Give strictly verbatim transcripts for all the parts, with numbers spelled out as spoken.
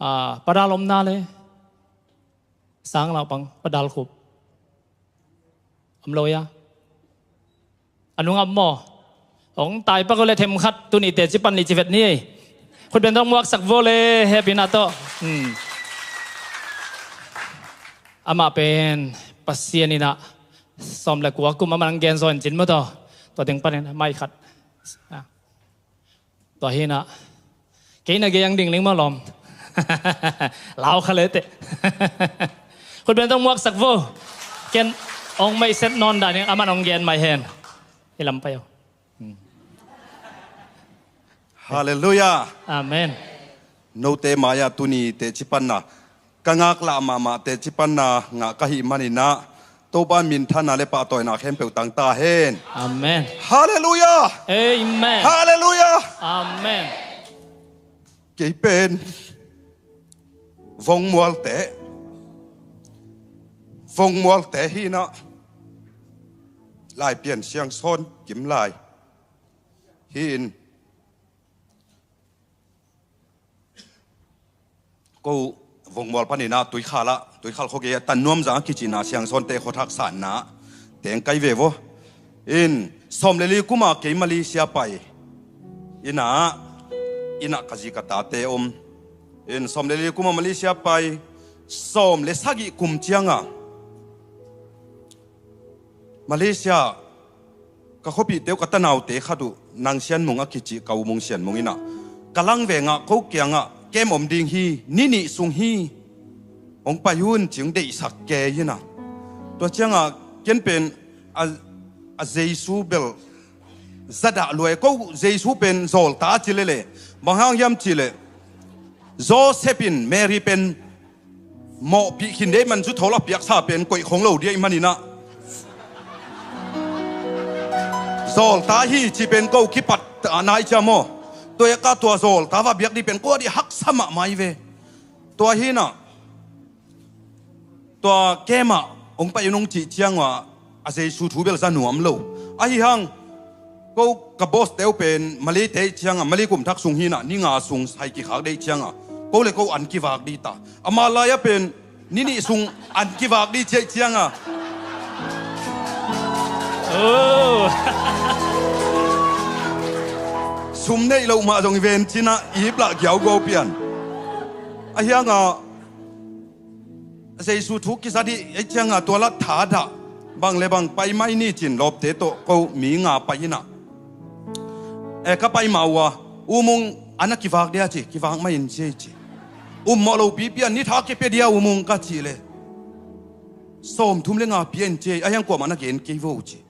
Ah, padal omna le sang laupang padal khup om lo ia. A nungah maw? Hong tai pak uh le themkhat tuni teci pan li ci vet ni ei. Khutbeng tawh muaksak vo le hehpihna tawh. Hmm. Amah pen Pasian in ah sawm le kua kum amah nang gen zaw in cin maw taw. Tua teng panin mai khat. Ah. Tua hi in ah kei na gei ang ding ling maw lawm. Lau kha le teh. Khutbeng tawh muaksak vo. Ken ong maiset nawn dan in amah nong gen mai hen. I lam pai aw. Halleluiah. Amen. Note mai-ah tuni teci panna ka ngaklah mahmah teci panna ngah ka hih manin ah Topa minthanna le pahtawina khempeuh tang ta hen. Amen. Halleluiah. Amen. Halleluiah. Amen. Kei pen Vongmualte, Vongmualte hi in ah Laipian Siangsawn kim lai hi in, ko Vongmual panin ah Tuikhal ah, Tuikhal khuagei ah Tannuamzang a kicihna Siangsawnte khuathak sanna teng kai ve vaw. In sawm le li kuma kei Malaysia pai. Inn ah, inn ah ka zi ka tate om. In sawm le li kuma Malaysia pai. Sawm le sagih kum cianga Malaysia ka khuapihte uh ka tanaute khat uh Nang Sian Mung a kicih ka U Mung Sian Mung in ah ka langveng ah ko kiangah kem om ding hi, ni nih sung hi, hong pai un ci hong deihsak kei in ah. Tua ciangah ken pen a, a Jesu bel zadah luai, ko Jesu pen zawlta ci lele. Bang hang hiam cih leh Joseph in Mary pen mawhpih khin dei man zu thawl a piaksa pen koih khong lo dei manin ah zawlta hi ci pen ko kipat a nai cia maw. Tua eka tua zawlta va biak dih pen ko a dih haksa mahmah hi ve. Tua hi in ah tua kem ah hong pai un hong cih ciang uh ah a Jesu thu bel za nuam lo. Ahi hang ko ka boss te uh pen Malay te ih cianga, Malay kum thak sung hi in ah ni nga sung sai kikhak deih cianga ko le ko an kivak dih ta. Amah lai-ah pen ni nih sung an kivak dih ciaih cianga. Oh. Sum neih loh mah zong i ven cinah i ip lah giauguau pian. Ahi hangah Jesu thu kiza dih ei cianga tua lah thadah bang le bang pai mai ni cin lawpte tawh ko mi nga pai inah. E, ka pai mah uh a, U Mung an a kivak dia ci, kivak mai in ci ei ci. Um mawh lopi pian ni tha kipia dia U Mung ka cih le sawmthum le nga pia in ci ei, a hiang kuamah na gen kei vo ci.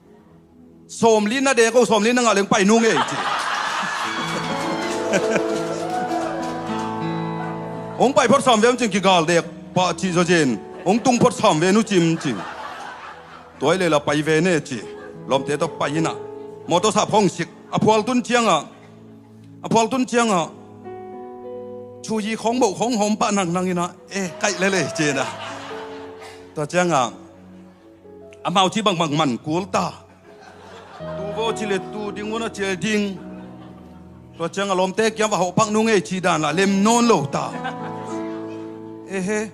Sawmli na dek o, sawmli na ngah leng pai nung ei ci. Hong pai phot sam ve um cing kigal dek pah cih zawzen hong tung phot sam ve nu cim cing. Tuai lela pai ve ne ci. Lawmte tawh pai inah mawtaw sap khawng sik a phual tun ciangah, a phual tun ciangah chuyi khawng moh khawng hawm pah nangnang inah e kaih lele ci inah. Tua ciangah amau ci bangbang man kul ta. Tu vaw ci le tu ding un a cial ding. Tua ciangah lawmte kiang va hawh pak nung ei ci dan lah lem nawn lo ta. Ehe.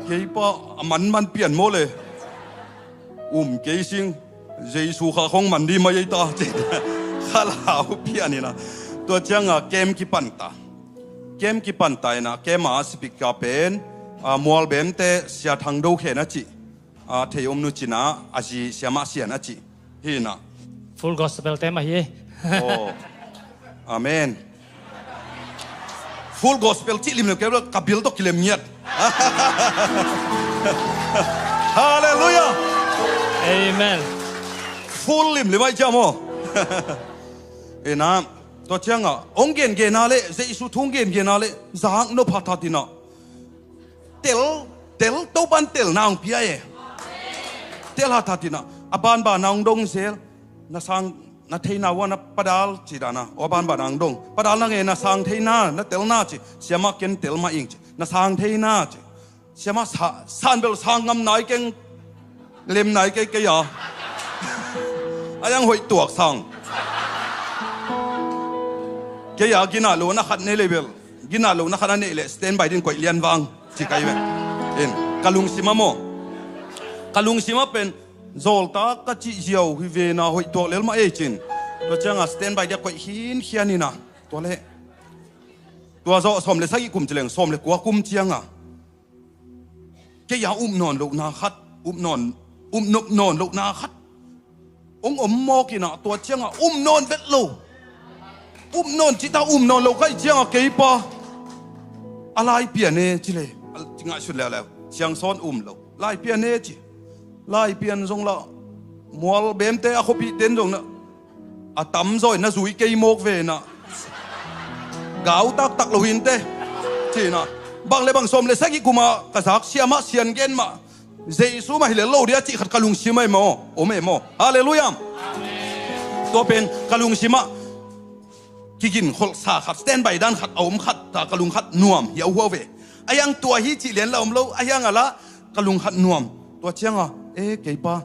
Kei pa a manman pian maw le um kei sing. Jesu kha khong man di mai ei ta ci. Khalau pian inah. Tua ciangah kem kipan ta. Kem kipan ta inah kem a sipika pen a mual bemte Sia Thang Do Khen a cih. A, thei om nu cinah a zi siamah sian a cih hi inah. Full Gospel te mah hi ei. Aw. Amen. Full Gospel cih limlim kei ka bil tawh kilem ngiat. Halleluiah. Amen. Full limlim ai ciam aw. Inah tua ciangah hong gengena le Jesu thu hong gengena le zak nop hathat inah. Tel, tel, Topan telna hong pia e. Tel hathat inah a banbana hong dong zel. Na sang na theina uh a na padal ci dana aw a banbana hong dong. Padal na nge na sang theina na telna ci. Siamah ken tel mah ing ci. Na sang theina ci. Siamah sa, san bel sang ngam nai keng. Lem nai kei kei a. A yang hoih tuak sang. Kei a ginah lo na khat nei lei bel. Gina lohna khat a neih leh standby ding koih lian vang ci kai ve. In, ka lungsim a maw, ka lungsim a pen zawltak ka cih ziau hi vena hoih tuak lel mah ei cin. Tua cianga standby dia koih khinkhian ina. Tua leh tua zawh sawm le sagih kum ci leng sawm le kua kum cianga kei a up nawn lohna khat, up nawn, up nop nawn lohna khat hong om mawk ina. Tua cianga um nawn vet lo, um nawn cita um nawn lo ka hih cianga kei pa a laipian e ci le, ci ngaihsut leuleu. Siangsawn um lo, laipian e ci. Laipian zong lah mual bemte a khuapihten zong na a tamzaw in na zui kei mawk ve na. Gau taktak lo hinte cina. Bang le bang sawm le sagih kuma ka zak siamah sian gen mah Jesu mah hi lel lo dia cih khat ka lungsim ah e maw, om e maw. Halleluiah. Tua pen ka lungsim ah kiginkholhsa khat, standby dan khat a om khat ta ka lung khat nuam hiauhuau ve. A hiang tua hi cih lian la om lo, a hiang a lah ka lung khat nuam. Tua cianga e kei pa,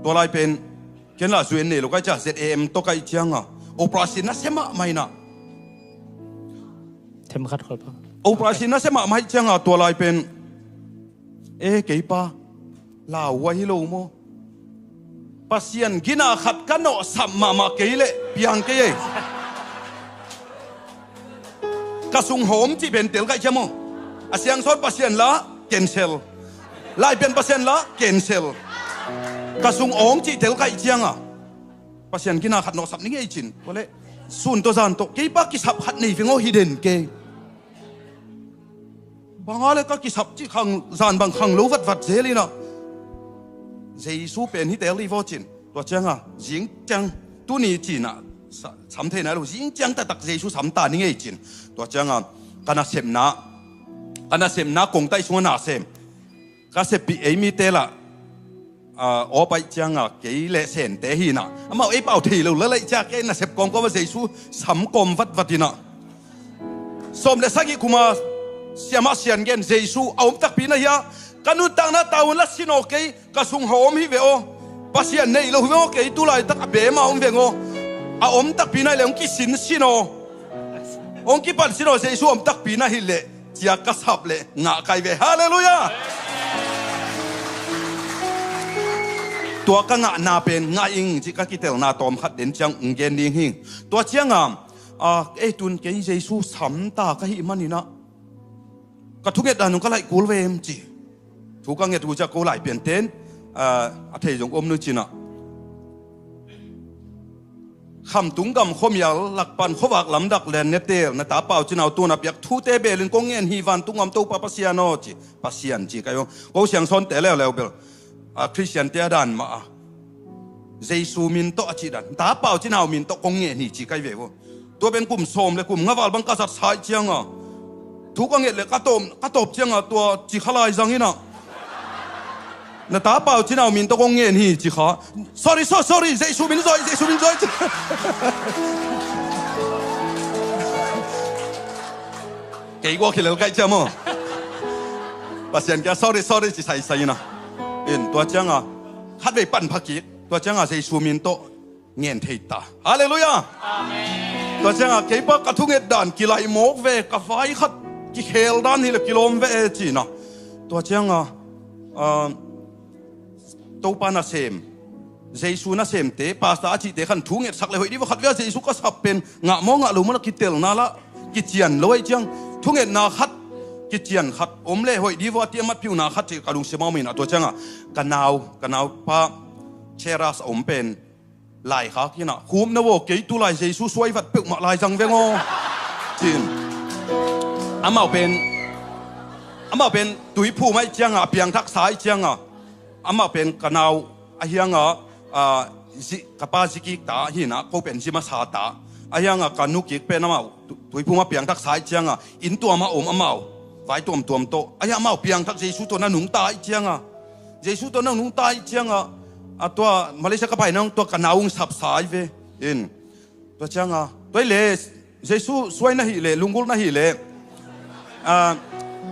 tua lai pen ken lah zuen nei lo kai cia Z A M tawh kai cianga operation na sia mahmah ina. Themkhat kholpa. Operation na sia mahmah cianga tua lai pen e kei pa, lau hua hi lo maw? Pasian gina khat ka nawhsap mahmah kei leh piang kei ei. Ka sung hawm cih pen tel kaih cia maw? A siangsawn Pasian lah cancel. Laipian Pasian lah cancel. Ka sung awng cih tel kaih cianga Pasian gina khat nawhsap ning ei cin. Tua leh sun tawh zan tawh kei pa kisap khat nei veng aw hi den kei. Banga le ka kisap cih khang zan bang khang lo vatvat zel ina. Jesu pen hi tel hi vaw cin. Tua cianga zing ciang tuni cina sa-, sam thei nai lo, zing ciang taktak Jesu sam ta ning ei cin. Tua cianga ka nasepna, ka nasepna kongtaih sunga nasem ka seppih ei mite lah a, aw paih cianga kei le sente hina amau ei pau thei lo lalaih cia kei nasep kawmkawm a Jesu sam kawm vatvat ina. Sawm le sagih kuma siamah sian gen Jesu a om takpi na hia, ka nuntakna taun la sin aw kei, ka sung hawm hi ve aw. Pasian nei lo hi ve aw kei, tulaitak a bema om veng aw. A om takpi na hi le hong kisin sin aw. Hong kipan sin aw, Jesu om takpi na hi leh cia ka sap leh ngah kai ve. Halleluiah. Tua ka ngahna pen ngah ing cih ka kitelna tawm khat den ciang ung gen ding hi. Tua cianga a, ei tun kei Jesu samta ka hih maninah ka thunget dan ung ka laih kul ve em ci. Thu ka nget uh ciah ko lai pianten a, a thei zong om nu cinah. Khamtung gam khuamial lakpan khuavak lamdak le netel na ta Pau Cin Hau tuna piak thute belin kong ngen hi vantung om Topa Pasian aw ci. Pasian ci ka hi uh. Ko siangsawnte leuleu bel a Khristiante a dan mah a Jesu min tawh a cih dan ta Pau Cin Hau min tawh kong ngen hi ci ka hi ve uh. Tua pen kum sawm le kum nga val bang ka zat sa ih cianga thu ka nget le ka tawp, ka tawp cianga tua ci kha lai zang inah na ta Pau Cin Hau min tawh kong ngen hi ci kha. Sorry, so, sorry, Jesu min zawi, Jesu min zawi ci. Kei guak hi lel kaih cia maw? Pasian kia sorry, sorry ci saisai inah. In tua cianga khatvei pan pha kik, tua cianga Jesu min tawh ngen thei ta. Halleluiah. Amen. Tua cianga kei pa ka thunget dan kilaih mawk ve, ka vai khat kikhel dan hi le kilawm ve e cina. Tua cianga a, Topa nasem, Jesu nasemte, pastor a cihte khan thungetsak le hoih dih va khat via Jesu ka sap pen ngah maw ngah lo maw na kitelna lah kician lo aih ciang thungetna khat kician khat om le hoih dih va a tiamat piuhna khat cih ka lungsim a om inah tua cianga ka nau, ka naupa Cheras a om pen laikhak inah khupna vaw kei tulai Jesu suai vat peuhmah lai zang veng aw cin. Amau pen, amau pen tuiphum aih cianga a piangthaksa aih cianga amau pen ka nau a hianga a, zi, ka pa zi kik ta hinah ko pen zi masa ta a hianga ka nu kik pen amau tu-, tuiphum a piangthaksa aih cianga inn tuam a om amau vai tuamtuam tawh a hiang amau piangthak Jesu tawh na nungta aih cianga Jesu tawh nang nungta ih cianga a tua Malaysia ka pai nang tua ka nau ung sapsa ih ve. In tua cianga tua ih le Jesu suai na hih le lunggulh na hih le a,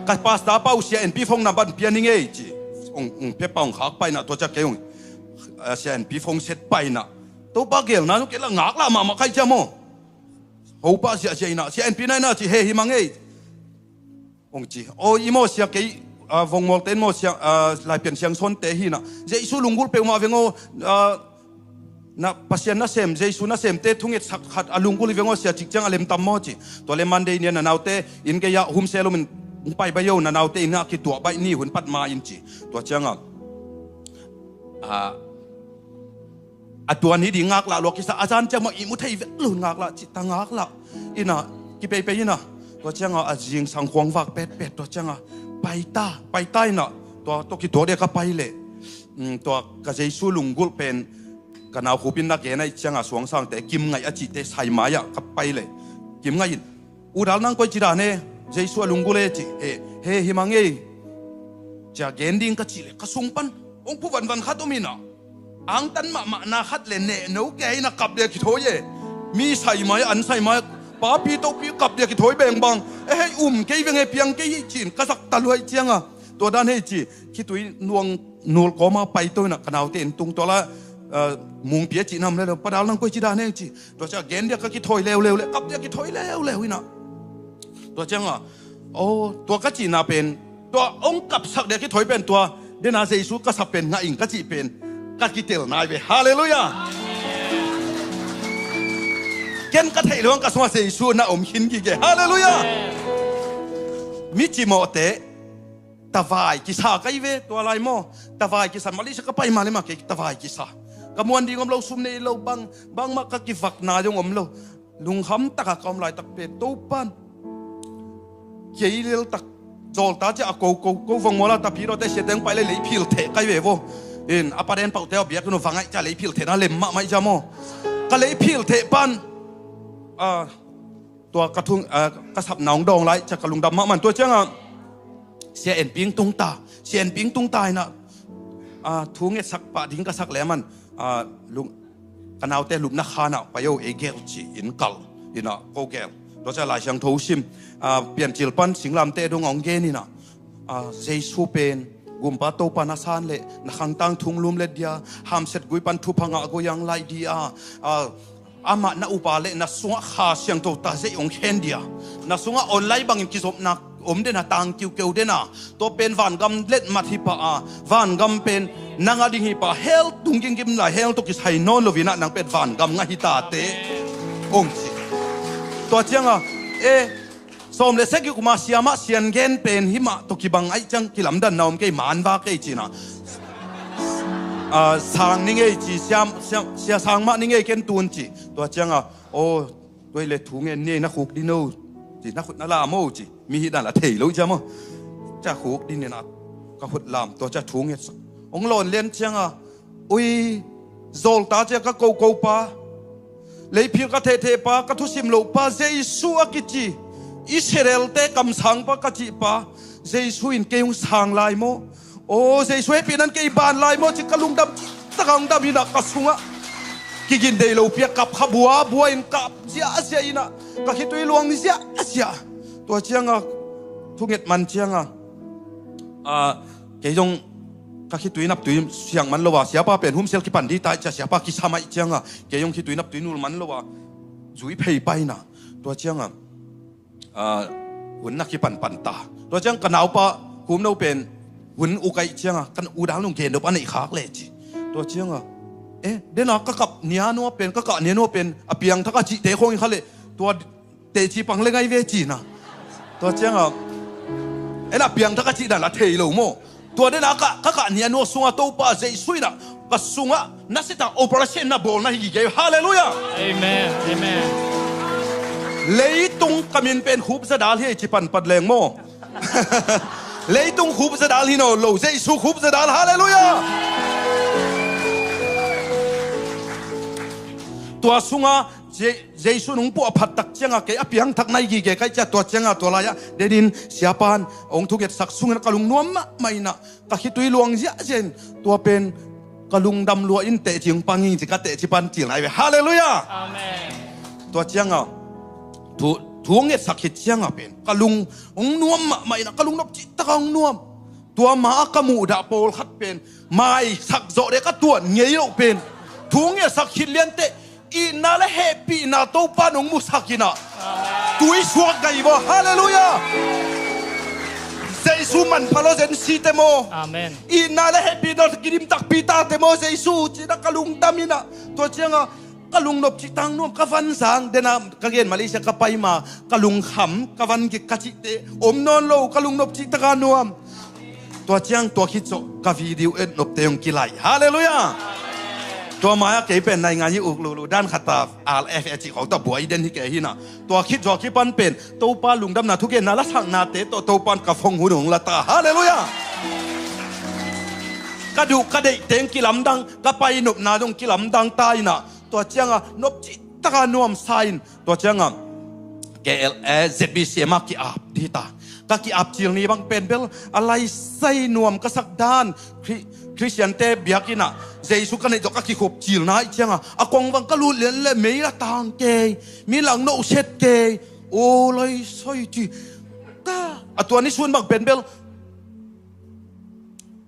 ka pastor pa uh Sia Enpi phone number pia ning ei ci. Ung, ung pia pa ung khak paina tua cia kei ung a, Sia Enpi phone set paina Topa gelna nu kei la ngak la mahmah kai cia maw? Hopa ziahziah inah Sia Enpi na inah ci he hi mang ei. Hong ci. Aw, i mawhsia kei, ah, vongmawlte in mawhsia, ah, Laipian Siangsawnte hi na. Jesu lunggulh peuhmah veng aw, ah, na Pasian nasem, Jesu nasemte thungetsak khat a lunggulh hi veng aw sia cik ciang a lemtam maw ci. Tua le Monday ni-a na naute inn gei-ah humsel om in hong pai baih o, na naute inn ah kituah baih ni, hun pat ma in ci. Tua ciangah, ah, a tuan hi ding ngaklah lua kisa, a zan ciang mah ihmu thei vet lo ngaklah, cih ta ngaklah. Inn ah kipeipei inn ah. Tua ciangah a zingsang khuang vak petpet, tua ciangah paita, paita inn ah. Tua, tua kituak dia ka pai leh, mm, tua ka Jesu lunggulh pen ka nau Khup in na gen ahih ciangah suangsangte, Kim Ngaih a cihte sai mai-ah ka pai leh, Kim Ngaih in, U Dal, nang koici dan e? Jesu a lunggulh e ci. He, he, hi mang ei. Cia gen ding ka cih leh ka sung pan hong phu vanvan khat om inn ah. Angtan mahmah na khat le nehno kei na kap dia kithawi e. Mi sai mai, an sai mai, papi topi kap dia kithawi bengbang. E hei, um kei veng e, piang kei hi ci-in ka zak ta lua ahih ciangah. Tua dan hei ci, khitui nuang nul kawma paito inn ah ka naute inn tung tua la, eh, mungpi a cih nam le lo, Pa Dal, nang koici dan e ci. Tua ciang gen dia ka kithawi leuleu le, kap dia kithawi leuleu inn ah. Tua ciangah, aw, tua ka cihna pen, tua hong kapsak dia kithawi pen tua, dena Jesu ka sap pen ngah ing ka cih pen, ka kitel nai ve. Halleluiah. Ken ka theih lo ang ka sungah Jesu na om khin gige. Halleluiah. Mi cimawhte, tavai kisa kai ve, tua lai maw. Tavai kisa, Malaysia ka pai mah le mah kei tavai kisa. Ka muan ding om lo, sum nei lo, bang, bangmah ka kivakna zong om lo. Lungkham takah ka om laitak pen Topan kei leltak zawlta ciah a ko, ko, ko vongmawl a tapi dawte siateng pai le leiphil theh kai ve vaw. In a paden pauhte a biak in uh vangaih ciah leiphil thehna lem mahmah ih ciah maw. Ka leiphil theh pan, ah, tua ka thung, ah, ka sapna hong dawng lai ciah ka lungdam mahmah in. Tua ciangah Sia En Ping tung ta, Sia En Ping tung ta inn ah, ah, thu ngetsak pah ding ka sak leh aman, ah, lung, ka naute lupna khan ah pai o ei gel ci-in kalh inn ah ko gel. Tua ciah Lai Siangtho sim, ah, Piancil pan singlamteh dong a hong gen inn ah, ah, Jesu pen Gumpa Topa na san leh na khangtang thunglum let dia, hamsiat gui pan thupha ngah gui ang laih dia, ah, amah na upa leh na sungah Kha Siangtho tazeih hong khen dia, na sungah online bangin kizopna om dena, tang kiukeu dena, tua pen vangam letmat hi pah a, vangam pen nang a ding hi pah, hell tung gingim lai, hell tawh kisai nawn lo-in ah nang pen vangam ngah hi tate. Hong ci. Tua ciangah, eh, sawm le sagih kum a siamah sian gen pen himah tawh kibang ahih ciang kilamdanna om kei, manva kei ci-in ah, ah, sang ni ngei ci, sia, sia, sia sang mah ni ngei ken tun ci. Tua ciangah, aw, tua hi leh thu ngen ni ei, na khuk din o ci, na khut na lam o ci. Mi hih dan la thei lo ih ciah maw. Ciah khuk din inn ah ka khut lam, tua ciah thu ngetsak. Hong lawn lian ciangah, ui, zawlta ciah ka koko pa, leiphil ka thehtheh pa, ka thusim loh pa, Jesu a kici Israelte kamsang pa ka cih pa, Jesu in kei hong sang lai maw. Aw, Jesu hehpihna in kei ban lai maw ci ka lungdam cihtak a hong dam inn ah, ka sungah kigin dei lopi a kap kha buabua in, kap ziahziah inn ah, ka khitui luang ziahziah. Tua ciangah thunget man ciangah, ah, kei zong ka khitui naptui siang man lo a, siapa pen humsel kipan dih ta ih ciah siapa kisam ahih ciangah kei zong khitui naptui nul man lo a, zui phei pai inn ah. Tua ciangah, ah, hun na kipanpan ta. Tua ciang ka naupa Khumno pen hun uk ahih ciangah, kan u dang lunggen dop a neih khak leh ci. Tua ciangah, eh, dena ka kap nia nua pen, ka kah nia nua pen a piangthak a cihte khawng hi kha leh, tua teci pang le ngai ve ci-in ah. Tua ciangah, en a piangthak a cih dan la thei lo maw. Tua dena ka, ka kah nia nua sungah Topa Jesu in ah ka sungah na sitang operation na bawl na hi gige. Halleluiah. Amen. Amen. Leitung ka min pen Khup Za Dal hi ei ci panpat leng maw. Leitung Khup Za Dal hi nawn lo, Jesu Khup Za Dal. Halleluiah. Tua sungah Je-, Jesu in hong puah phat tak ciangah kei a piangthak na hi gige ka hih ciah, tua ciangah tua lai-ah denin siapa in hong thungetsak sungin ka lungnuam mahmah in ah, ka khitui luang ziahziah in, tua pen ka lungdam lua in, teci hong pang ing ci, ka teci pan cil nai ve. Halleluiah. Amen. Tua ciangah thu, thu hong ngetsak khit ciangah pen ka lung hong nuam mahmah in ah, ka lungnop cihtak a hong nuam. Tua ma-ah ka muhdah pawlkhat pen maisak zawh dek a tuan ngei loh pen thu ngetsak khit lianteh itna le hehpihna Topa in hong musak in ah, tui suak gai vua. Halleluiah. Jesu manpha lo zen site maw? Amen. Itna le hehpihna kidim takpi tate maw Jesu? Cina ka lungdam inah. Tua cianga ka lungnop cih tang nuam ka van zang dena ka gen Malaysia ka pai ma ka lungkham ka van gik ka cihte om nawn lo, ka lungnop cih taka nuam. Tua ciang tua khit zawh ka video et nopte hong kilaih. Halleluiah. Tua mai-ah kei pen naingan hi uk lulu dan khata R F e cih khawng tawh buai den hi kei hinah. Tua khit zawh kipan pen Topa lungdamna thugenna lasaknate tawh Topan ka phone hun hong la ta. Halleluiah. Ka duh ka deih teng kilamdang, ka pai nopna dong kilamdang ta inah. Tua cianga nop cih taka nuamsa in. Tua cianga K L A Z B C M ah ki-ap dita. Ka ki-ap cil ni bang pen bel a laisai nuam ka sak dan Khri- Khristiante biakinn ah Jesu ka neih tawh ka kikhop cilna ih cianga a kong bang ka lut lian le mei la tang kei, mi lang no set kei. Aw laisai ci ta. A tua ni sun bang pen bel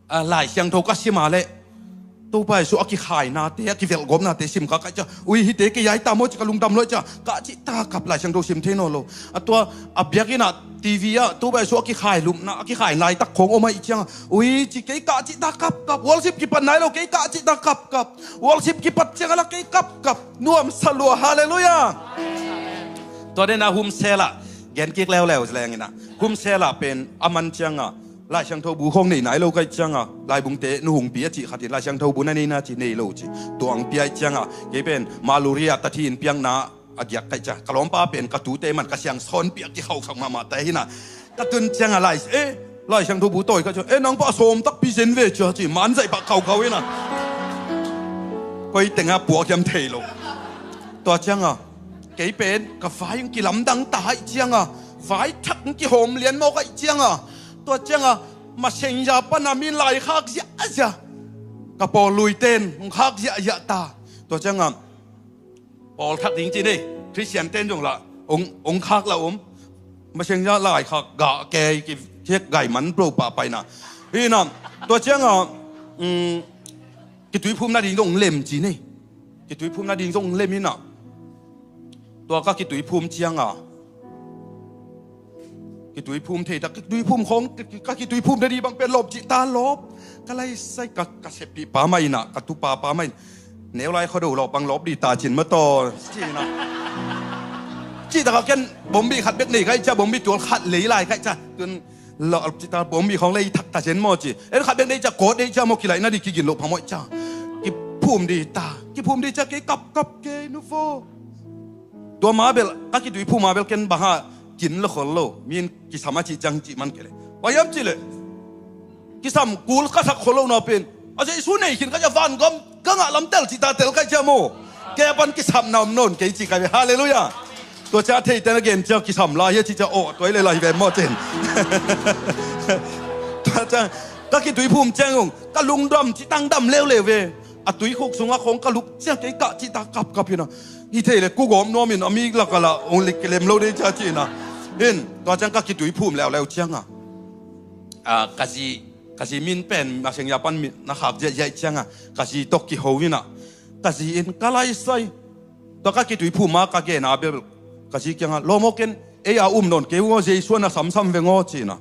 a Lai Siangtho ka sima le Topa Jesu a kikhainate a kivelhgawpnate sim ka kaih cia. Ui hite kei ai ta maw ci ka lungdam lo cia. Kah cih ta kap Lai Siangtho sim thei nawn lo. A tua a biakinn ah T V ah Topa Jesu a kikhai lupna a kikhai laitak khawng om ah ih cianga ui ci kei kah cih ta kapkap. Worship kipat nai lo kei kah cih ta kapkap. Worship kipat cianga la kei kapkap. Nuamsa lua. Halleluiah. Tua dena humsela gen kik leuleu lengina humsela pen a man cianga Lai Siangtho bu khawng nei nai lo kaih cianga laibungte nuhungpi a cih khatin Lai Siangtho bu na neina ci nei lo ci. Tuang piaih cianga kei pen Maluria tathi in piakna a giak kaih cia ka lawmpa pen ka tute man ka siang sawn piak kikhaukhak mahmah te hina. Ka tun cianga lai e Lai Siangtho bu tawi kaih cia e nang pah sawm takpi zen ve cia ci man zaih pah khaukhau hina. Koi tenga puak hiam thei lo. Tua cianga kei pen ka vai hong kilamdang ta haih cianga vai thak hong kihawm lian mawk haih cianga tua cianga masengza pana min laikhak ziahziah ka pawl luiten hong khak ziahziah ta. Tua cianga pawl thak ding ci nei Khristian ten zong lah hong khak lah om. Masengza laikhak gah kei kithek gai man pro pah paina hina. Tua cianga kituiphum nading zong lem ci nei. Kituiphum nading zong lem hina. Tua ka kituiphum cianga kituiphum thei tak kituiphum khawng ka kituiphum nading bang pen lawp cih ta lawp. Ka laisai ka seppih pa mah ina ka tupa pa mah in neu lai khuado lawp bang lawp dih ta cin mataw cina. Cih taka ken bombi khat bek nei kaih cia bombi tual khat lei lai kaih cia tun lawp cih ta bombi khawng lei thak ta cin maw ci en khat bek nei cia kawt nei cia maw kilaih nading kigin loh phamawh cia. Kiphum dih ta kiphum dih cia kei kapkap kei nuvo. Tua ma bel ka kituiphum ma bel ken bang ha kin lo khol lo min kisam a cih ciang cih man kei le. Wa hiam cih le kisam kul ka sak khol lo na pen a Jesu nei khin ka cia van gam ka ngah lam tel cih ta tel ka cia maw. Kei a pan kisam na om nawn kei cih ka ve. Halleluiah. Tua cia thei ten a gen cia kisam lai hia cih cia aw tua i le lai ve maw cin. Tua cia ka kituiphum ciang ung ka lungdam cih tangdam leuleu ve. A tuikhuk sungah khawng ka luk ciang kei kah cih ta kapkap hina. Hi thei le kugawm nuamin a mi laka lah ung lik kilem lo dei cia cihna. In tua ciang ka kituiphum leuleu cianga ka zi ka zi min pen maseng ya pan na khak ziahziah cianga ka zi tawh kiho hina. Ka zi in ka laisai tua ka kituiphum a ka gena bel ka zi kianga lawmawken ei a um nawn kei uh aw Jesu a na samsam veng aw cihna.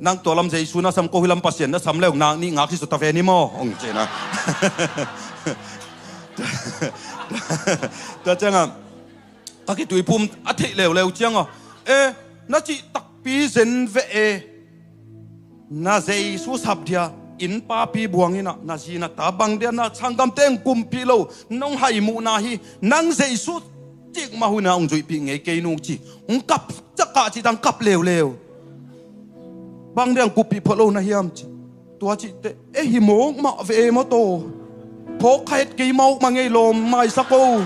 Nang tua lam Jesu na sam ko hi lam Pasian na sam leu nak nih ngak hi sawta ve ni maw hong cihna. Tua cianga ka kituiphum a theih leuleu cianga e na cih takpi zen veh e. Na Jesu sap dia inn papi buang ina na zi na ta bang dia na sanggamte hong kumpih lo nong hai muhna hi. Nang Jesu cikmah huna hong zuihpih ngei kei nung ci hong kap cakah cih tang kap leuleu. Bang dia hong kumpih phot lo na hiam ci tua cihte e hi mawk mah ve e maw taw. Phawk kha het kei mawk mah ngei lawm maisak o.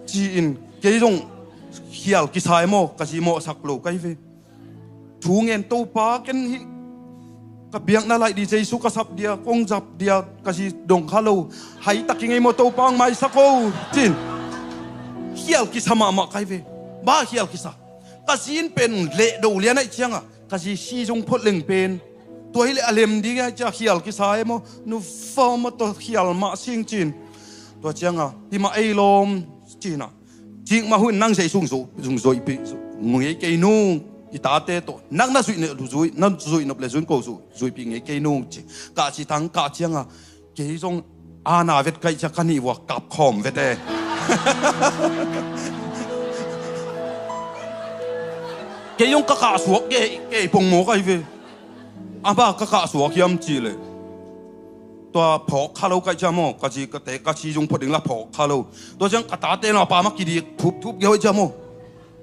Ci-in kei zong khial kisa e maw ka zi mawhsak lo kai ve. Thu ngen Topa ken hi ka biakna laih di Jesu ka sap dia kong zap dia ka zi dong kha lo. Hai tak i ngei maw Topa ang maisak o cin. Khial kisa mahmah kai ve. Ba khial kisa ka zin pen leh do lian aih cianga ka zi si zong phot leng pen tua hi le a lem ding aih cia khial kisa e maw nu fa maw taw khial mah sing cin. Tua cianga hi mah ei lawm cina. Cikmah hun nang Jesu zungzoihpih ngei kei nung I tate tawh nang na zuih nop, zuih, na zuih nop le zun ko zu, zuihpih ngei kei nung ci. Kah ci tang kah cianga kei zong ana vet kaih cia ka nih vua kap khawm vete. Kei zong ka kah suak kei, kei pongmaw kai ve. Ama ka kah suak hiam cih leh tua phawk kha lo kaih cia maw, ka ci ka te ka ci zung phot ding la phawk kha lo. Tua ciang ka tate na pa ma kidik thupthup kei hoih cia maw.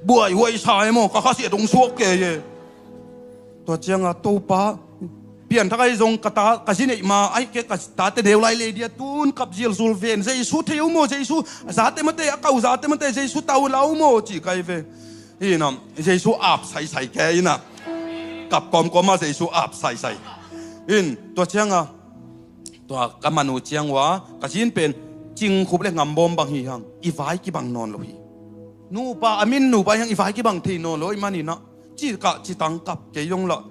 Buai huai sa e maw, ka khasiat hong suak kei e. Tua cianga Topa pianthak ahi zong ka ta ka zi neih ma ahi ke ka tate neu lai lei dia tun kap zil zul ven Jesu thei uh maw, Jesu zate mate a kau zate mate Jesu tau lau maw ci kai ve. Hinam Jesu ap saisai ke ina kap kawmkawma Jesu ap saisai. In tua cianga tua ka manu ciang ua ka zin pen cingkhup le ngambawm bang hi hang i vai kibang nawn lo hi. Nupa a min nupa hiang i vai kibang thei nawn lo i maninah ci kah ci tang kap kei zong lah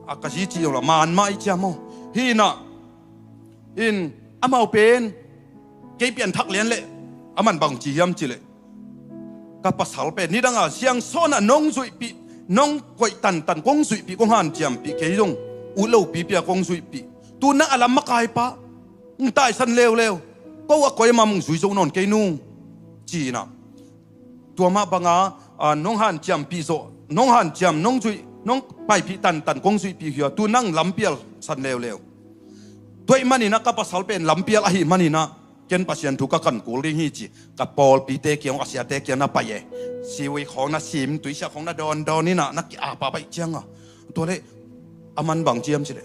a ka zi ci zong lah man mah i cia maw. Hinah in amau pen kei pianthak lian leh a man bang ci hiam ci leh ka pasal pen nidanga siangsawnah nong zuihpih nong koih tantan kong zuihpih kong hanciampih kei zong ut lopi pia kong zuihpih tunah a lam makaipa ng taisan leuleu ko a koih a mam ng zui zo nawn kei nung cinah tua mah banga nong hanciampih zawh nong hanciam nong zuih nong paipih tantan kong zuihpih hia tu nang lampial san leuleu. Tuaih maninah ka pasal pen lampial ahi maninah ken Pasian thu ka kan kul ding hi ci ka pawlpite kiang a siate kiang na pai e. Siwi khawng na sim tuisia khawng na dawndawn inah na ki-apa paih cianga tua le a man bang ciam ci le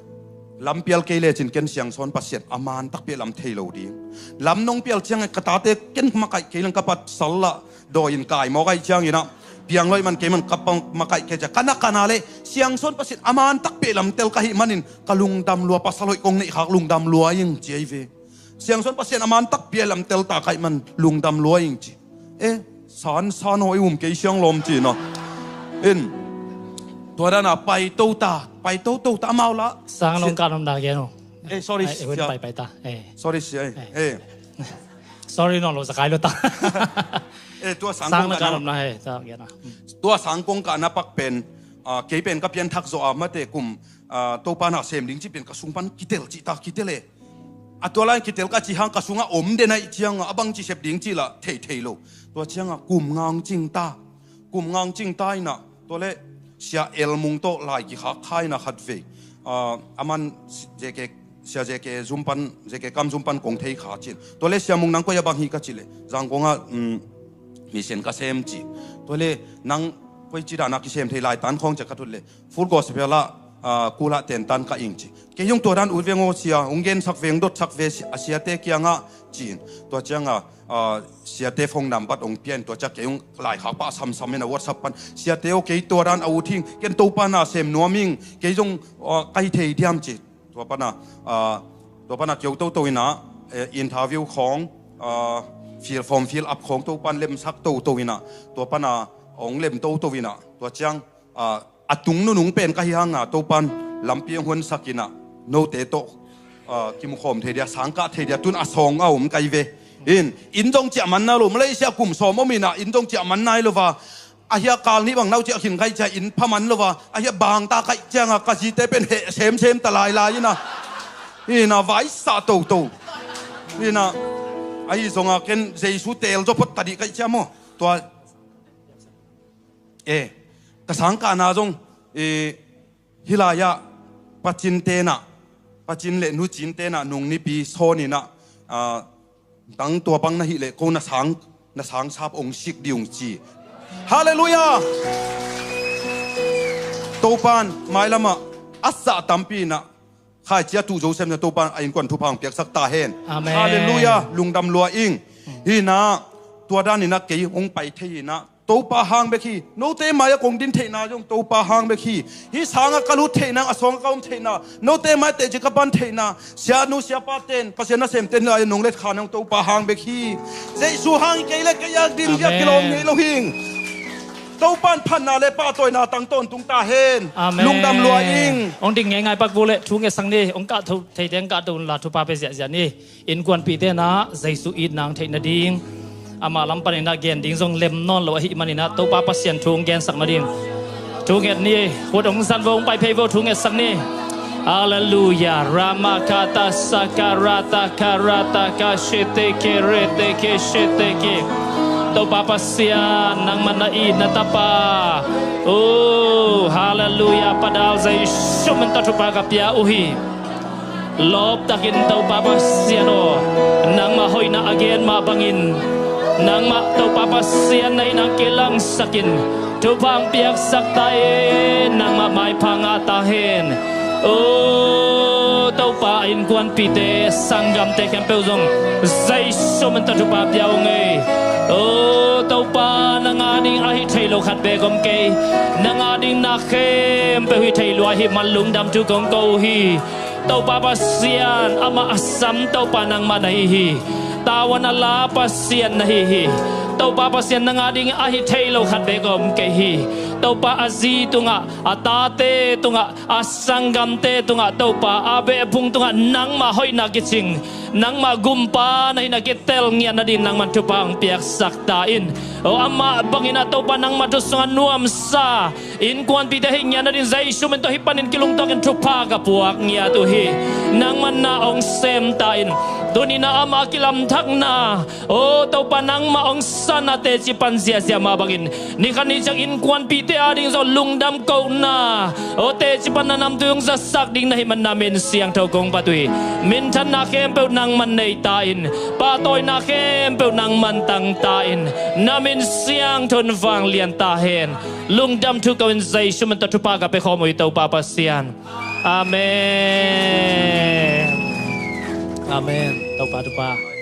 lampial kei lecin ken siangsawn Pasian a man takpi lam thei lo ding. Lam nong pial cianga ka tate ken makaih kei lang ka pasal lah dawi in kai mawk aih cianginah piang loih man kei man ka makaih kei cia ka na kana le siangsawn Pasian a man takpi lam tel ka hih manin ka lungdam lua pasal hoih kong neih khak lungdam lua ing ci ahi ve. Siangsawn Pasian a man takpi a lamtel ta kaih man lungdam lua ing ci. E san san hawi um kei siang lawm ci na. In tua dana pai to ta pai to to ta amau la. Sang long ka nom da gen o. E sorry sia. Pai pai ta. E sorry sia. E sorry no lo zakai lo ta. E tua sang kong ka nom na he ta gen a. Tua sang kong ka na pak pen kei pen ka pian thak zo a mate kum Topa na sem ding ci pen ka sung pan kitel ci ta kitel e. A tua lai kitel ka ci hang ka sungah om den aih cianga a bangci sep ding cih lah theithei lo. Tua cianga kum ngang cing ta kum ngang cing ta inah tua le sia elmung tawh lai kikhak kha inah khat vei a man zeke sia zeke zum pan zeke kam zum pan kong thei kha cin tua le sia mung nang koi a bang hi ka cih le zangkongah misen ka sem ci tua le nang koi ci dana kisem thei lai tan khawng cia ka thut le Full Gospel ah kulah tentan ka ing ci. Kei zong tua dan ut veng aw sia hong gensak veng dotsak ve a siate kiangah ci-in tua cianga siate phone nambat hong pia in tua cia kei hong laikhak pah samsam in a WhatsApp pan siate aw kei tua dan a ut hing ken Topa na sem nuam ing kei zong ka hi thei diam ci. Tua pana tua pana keu toto inah interview khawng field form field up khawng Topan lemsak toto inah tua pana hong lem toto inah tua ciang a tung nunung pen ka hi hanga Topan lampi hong honsak inah note tawh kimukhawm thei dia sangkah thei dia tun a sawng a om kai ve. In in zong ciah man nai lo Malaysia kum sawm om inah in zong ciah man nai lova. Ahia kal nih bang nau ciah khin kai cia in pha man lova ahia bangta kaih cianga ka zite pen heh semsem ta lailai ina. Ina vaisah toto ina ahi zonga ken Jesu tel zaw phot ta dih kaih cia maw tua. E ka sangkahna zong hih lai-ah pacin tenah pacin le nucin tenah nung nipi sawn inah nang tua bang na hih leh ko na sang na sangsap ong sik dih ung ci. Halleluiah. Topan mailamah a sah tampi inah khaici a tuh Joseph na Topan a innkuan thupha hong piaksak ta hen. Halleluiah. Lungdam lua ing. Hinah tua dan inah kei hong pai thei inah Topa hang bek hi. Note mai-ah kong din theihna zong Topa hang bek hi. Hih sangah ka lut theihna a sawngah ka om theihna note mai teh ci ka pan theihna sianu siapa ten Pasian nasemten lai nong let kha nong Topa hang bek hi. Jesu hang hi kei le kei a din zia kilawm ngei lo hing. Topan phatna le pahtawina tang tawntung ta hen. Lungdam lua ing. Hong ding ngeingai pak bu le thu ngetsak ni hong kah tho theite hong kah to unla thupha pe ziahziah ni. Innkuanpihte inah Jesu itna hong theih nading amah lam paninah gen ding zong lem nawn lo ahih maninah Topa Pasian thu hong gensak nading Thu nget ni, khut hong zang vo, hong pai phei vo, thu ngetsak ni. Halleluia. Ramakata sakarata karata ka sheteke reteke sheteke. Topa Pasian, nangmah na it na tapa. Oh, halleluia. Pa dal Zeisu min tawh thupha ka pia uh hi. Lawptakin Topa Pasian aw, nangmah hoihna a gen mah bangin, nangmah Topa Pasian na hihna kilangsakin, thupha hong piaksak ta in, nangmah maipha ngah ta hen. O Topa, a innkuanpihte, sanggamte khempeuh zong Zeisu min tawh thupha pia ung ei. O Topa, nang a ding a hi thei lo khat beek om kei. Nang a ding na khempeuh hi thei lua ahih man lungdam thu kong ko uh hi. Topa Pasian, amah a sam Topa nangmah na hi hi. Tavuan a la Pasian na hi hi. Topa Pasian, nang a ding a hi thei lo khat beek om kei hi. Topa, a zi tungah, a tate tungah, a sanggamte tungah, Topa, a behphung tungah nangmah hoihna kicing, nangmah gumpa na hihna kitel ngiat nading nangman thupha hong piaksak ta in. O amah bangin ah, Topa, nangmah thu sungah nuamsa innkuanpihte hi ngiat nading Zeisu min tawh hih panin kilungtuakin thupha ka puak ngiat uh hi. Nangman na hong sem ta in. Tuni-in ah amah a kilamthakna, o Topa, nangmah hong sanna teci pan ziahziah mah bangin, ni khat ni ciang innkuanpihte a ding zong lungdam kohna, o teci panna namtui hong zasak ding na hih man na min siangtho kong phat uh hi. Minthanna khempeuh nangman nei ta in. Pahtawina khempeuh nangman tang ta in. Na min siangtho in vanglian ta hen. Lungdam thu ko-in Zeisu min tawh thupha ka pia khawm uh hi, Topa Pasian. Amen. Amen. Topa thupha.